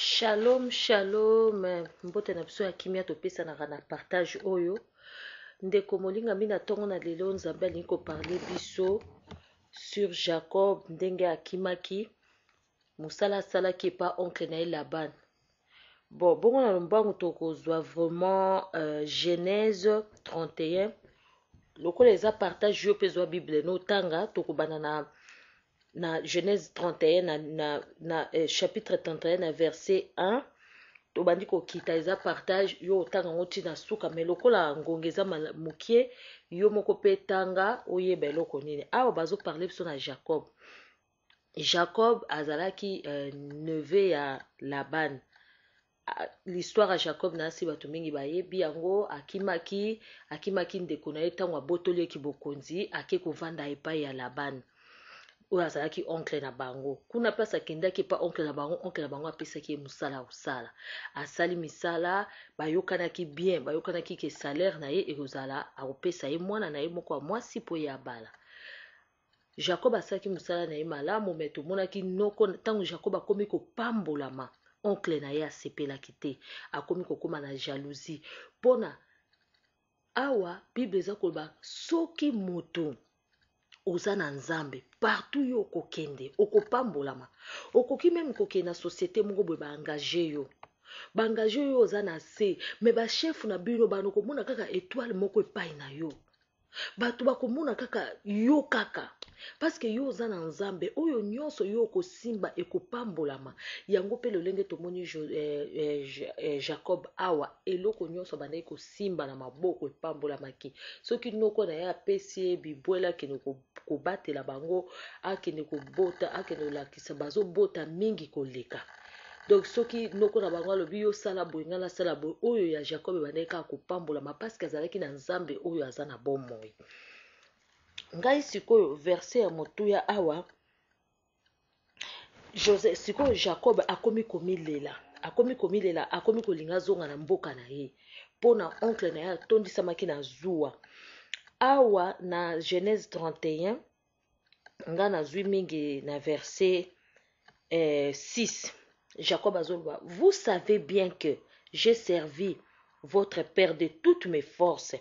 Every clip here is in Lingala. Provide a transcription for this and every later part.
Shalom shalom mbote na biso ya kimia topesanaka na partage oyo ndeko molingami na ntongo na lelo nzambe alingi koparle biso sur Jacob ndenge akimaki mosala asalaki epa oncle na ye Laban bon bongo na lombangu tokozwa vraiment Genèse 31 lokola eza partage yo mpe zwa bible no otanga tokobanda na na Genèse 31 na, na, na chapitre 31 na verset 1 tobandi kokita eza partage yo otanga yango ntina suka me lokola ngonga eza mokie yo moko mpe tanga oyeba eloko nini awa bazoparle biso na Jacob. Jacob azalaki neveu ya Laban. L'histoire ya Jacob na asi bato mingi bayebi yango. Akimaki, akimaki ndeko na ye ntango abotoli ye kibokonzi, ake kovanda epai ya Laban oyo azalaki oncle na bango. Kuna place akendaki epai oncle na bango, oncle na bango apesaki ye mosala ya kosala. Asali misala, bayokanaki bien, bayokanaki ke salaire na ye ekozala, akopesa ye mwana na ye moko ya mwasi mpo ye abala. Jacob asalaki mosala na ye malamu, me tomonaki noko ntango Jacob akomi kopambolama, oncle na ye asepelaki te, akomi kokoma na jalousie. Mpona awa Bible eza koloba soki moto oza na Nzambe, partout yo okokende okopambolama. Okoki meme kokende na société moko boye, baengage yo, baengage yo oza na se, me bachef na bino bano komona kaka etoile moko epai na yo, bato bakomona kaka yo kaka parceke yo oza na Nzambe. Oyo nyonso yo okosimba ekopambolama. Yango mpe lolenge tomoni Jacob awa, eloko nyonso abandaki kosimba na maboko epambolamaki. Soki noko na ye apesi ye bibwele akende kobatela bango, akende kobota, akende kolakisa bazobota mingi koleka. Donc soki noko na bango alobi yo sala boye, ngai nasala boye, oyo ya Jacob ebandaki kaka kopambolama parceke azalaki na Nzambe oyo aza na bomoi. Ngai sikoyo verse ya motuya awa, Joseph, sikoyo Jacob akomi komilela, akomi komilela, akomi kolinga azonga na mboka na ye mpo na oncle na ye atondisamaki na zuwa. Awa na Genèse 31 nga nazwi mingi na verset 6, Jacob azoloba: vous savez bien que j'ai servi votre père de toutes mes forces,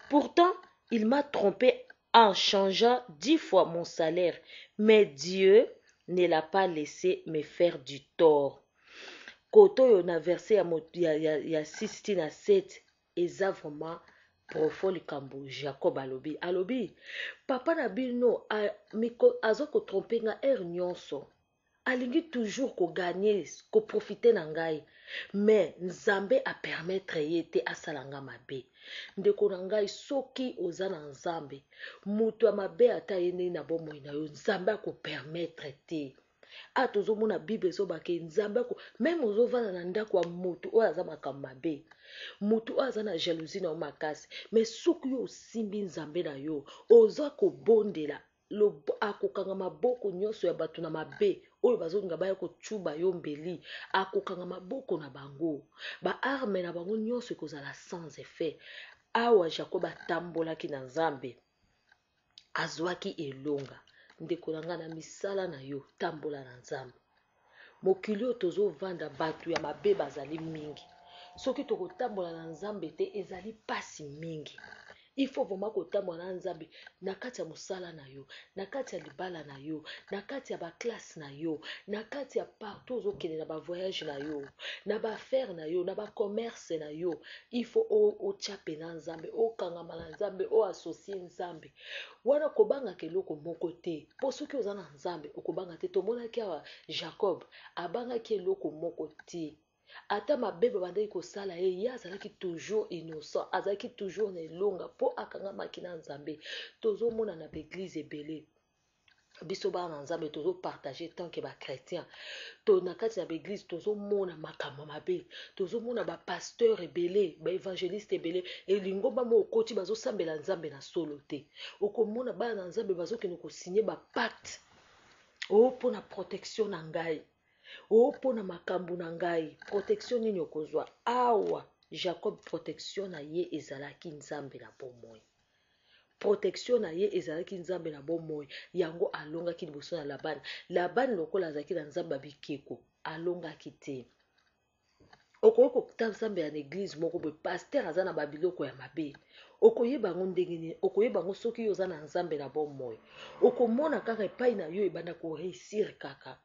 pourtant il m'a trompé en changeant 10 fois mon salaire, mais Dieu ne l'a pas laissé me faire du tort. Koto oyo na verset ya 6 ti na 7 eza vraiment profond. Likambo Jacob alobi, alobi papa na bino aza kotrompe nga heure nyonso, alingi toujours kogagner, koprofiter na ngai, mais Nzambe apermettre ye te asala nga mabe. Ndeko na ngai, soki oza na Nzambe, moto ya mabe ata ye ndenge na bomoi na yo, Nzambe akopermettre te. A tozomona Bible ezobake Nzambe ako meme ozovanda na ndako ya motu oyo aza makambo mabe, motu oyo aza na jalousie na yo makasi, mais soki yo osimbi Nzambe na yo, oza kobondela, akokanga maboko nyonso ya bato na mabe oyo bazolinga baya kocuba yo mbeli, akokanga maboko na bango, baarme na bango nyonso ekozala sans effet. Awa Jacob atambolaki na Nzambe, azwaki elonga. Ndeko na ngai, na misala na yo, tambola na Nzambe. Mokili oyo tozovanda, bato ya mabe bazali mingi. Soki tokotambola na Nzambe te, ezali mpasi mingi. Il faut vraiment kotambola na Nzambe na kati ya mosala na yo, na kati ya libala na yo, na kati ya baklasse na yo, na kati ya partout ozokende, na bavoyage na yo, na baaffaire na yo, na bacommerce na yo. Il faut otya pena Nzambe, okangama na Nzambe, oassocie Nzambe wana. Kobangaka eloko moko te, mpo soki oza na Nzambe okobanga te. Tomonaki awa Jacob abangaki eloko moko te, ata mabe babandaki kosala ye, ye azalaki toujours innocent, azalaki toujours na elonga mpo akangamaki na Nzambe. Tozomona na baeglise ebele, biso bana na Nzambe tozopartage tant que bachrétien to na kati ya baeglise, tozomona makambo mabe, tozomona bapasteur ebele, baévangéliste ebele, elingomba mo okoti bazosambela Nzambe na solo te. Okomona bana na Nzambe bazokende kosigne bapacte o mpona protection na ngai, o mpona makambo na ngai. Protection nini okozwa awa? Jacob, protection na ye ezalaki Nzambe na bomoi, protection na ye ezalaki Nzambe na bomoi. Yango alongaki liboso na Labani. Labani lokola azalaki na nzambe ya bikeko, alongaki te. Okoki kosambela na église moko boye, pasteur aza na babiloko ya mabe. Okoyeba yango ndenge nini? Okoyeba yango soki yo oza na Nzambe na bomoi. Okomona kaka epai na yo ebanda koréussir kaka.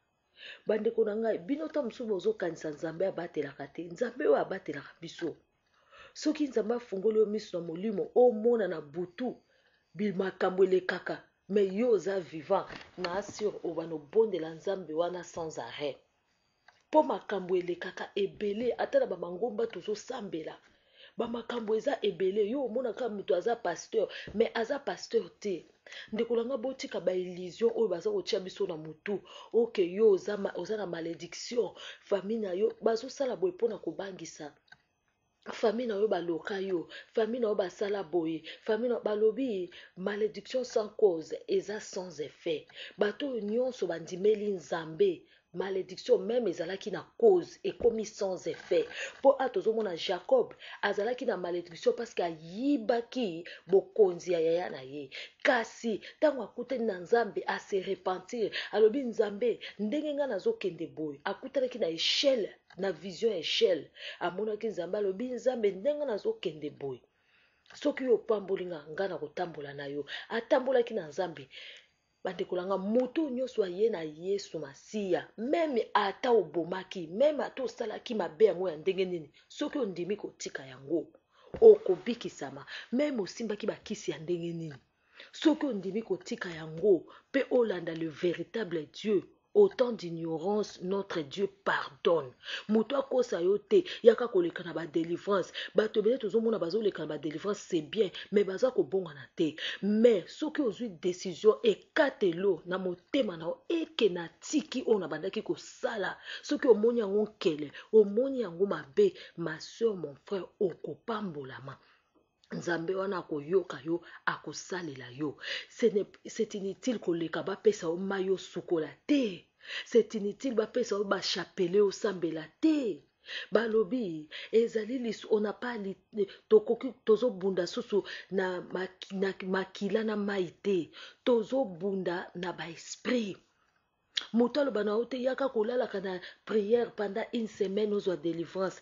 Bandeko na ngai, bino ta mosusu bozokanisa Nzambe abatelaka te. Nzambe oyo abatelaka biso, soki Nzambe afungoli yo miso na molimo, omona na butu makambo elekaka, mais yo oza vivant na assure, obana obondela Nzambe wana sans arrêt, mpo makambo elekaka ebele. Ata na bamangomba tozosambela, bamakambo eza ebele. Yo omonaka moto aza pasteur, mais aza pasteur te. Ndeko na nga, botika baillusion oyo baza kotia biso na motu. Oke, yo oza na malédiction, famille na yo bazosala boye mpona kobangisa famille na yo, baloka yo, famille na yo basala boye, famille na balobi. Malédiction sans cause eza sans effet. Bato oyo nyonso bandimeli Nzambe, malédiction même ezalaki na cause, ekomi sans effet. Mpo a tozomona Jacob azalaki na malédiction parce que ayibaki bokonzi ya yaya na ye. Kasi ntango akutani na Nzambe, ase repentir, alobi: "Nzambe, ndenge ngai nazokende boye." Akutanaki na échelle, na vision ya échelle, amonaki Nzambe. Alobi: "Nzambe, ndenge nazokende boye, soki yo opamboli nga, nga na kotambola na yo." Atambolaki na Nzambe. Bandeko na nga, moto nyonso aye na Yesu Masiya, même ata obomaki, même ata osalaki mabe yango ya ndenge nini, soki ondimi kotika yango, okobikisama. Même osimbaki bakisi ya ndenge nini, soki ondimi kotika yango mpe olanda le véritable Dieu, autant d'ignorance, notre Dieu pardonne. Moto akosa yo te, yaka koleka na badélivrance. Bato ebele tozomona bazoleka na badélivrance, c'est bien, mais baza kobongwana te. Mais soki ozwi décision, ekatelo na motema na yo eke na tiki oyo nabandaki kosala, soki omoni yango nkele, omoni yango mabe, ma soeur, mon frère, okopambolama. Nzambe wana akoyoka yo, akosalela yo. C'est inutile koleka bapesa yo mai osukola te. C'est inutile bapesa yo bachapele osambela te. Balobi ezali lisu on n'a pas, tokoki tozobunda susu na makila na mai te, tozobunda na baesprit. Moto aloba na yo te, yaka kolalaka na prière pendant une semaine, ozwa délivrance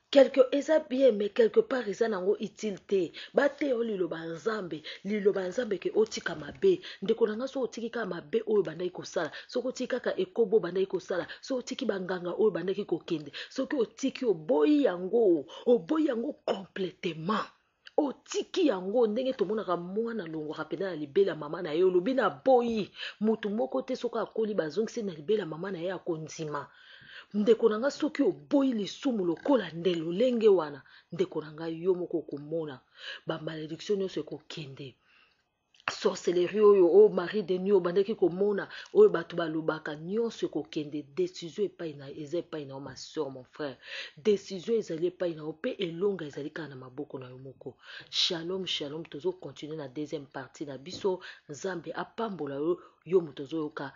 quelque. Eza bien, mais quelque part eza nango utile te. Bateya yo liloba ya Nzambe, liloba ya Nzambe ke otika mabe. Ndeko na nga, soki otiki kaka mabe oyo bandaki kosala, soki otiki kaka ekobo bandaki kosala, soki otiki banganga oyo bandaki kokende, soki otiki, oboyi yango, oboyi yango complètement, otiki yango, ndenge tomonaka mwana alongwaka mpenza na libela mama na ye, olobi na boyi motu moko te, soki akoli bazongisi na libela mama na ye, akondima. Ndeko na nga, soki oboyi lisumu lokola nde lolenge wana, ndeko na ngai, yo moko okomona bamalédiction nyonso ekokende. Sorcellerie oyo, oyo mari de nuit obandaki komona, oyo bato balobaka, nyonso ekokende. Décision epai na eza epai na yo, ma soeur, mon frère. Décision ezali epai na yo, mpe elonga ezali kaka na maboko na yo moko. Shalom, shalom. Tozocontinue na deuxième partie na biso. Nzambe apambola yo, yo moto ozoyoka.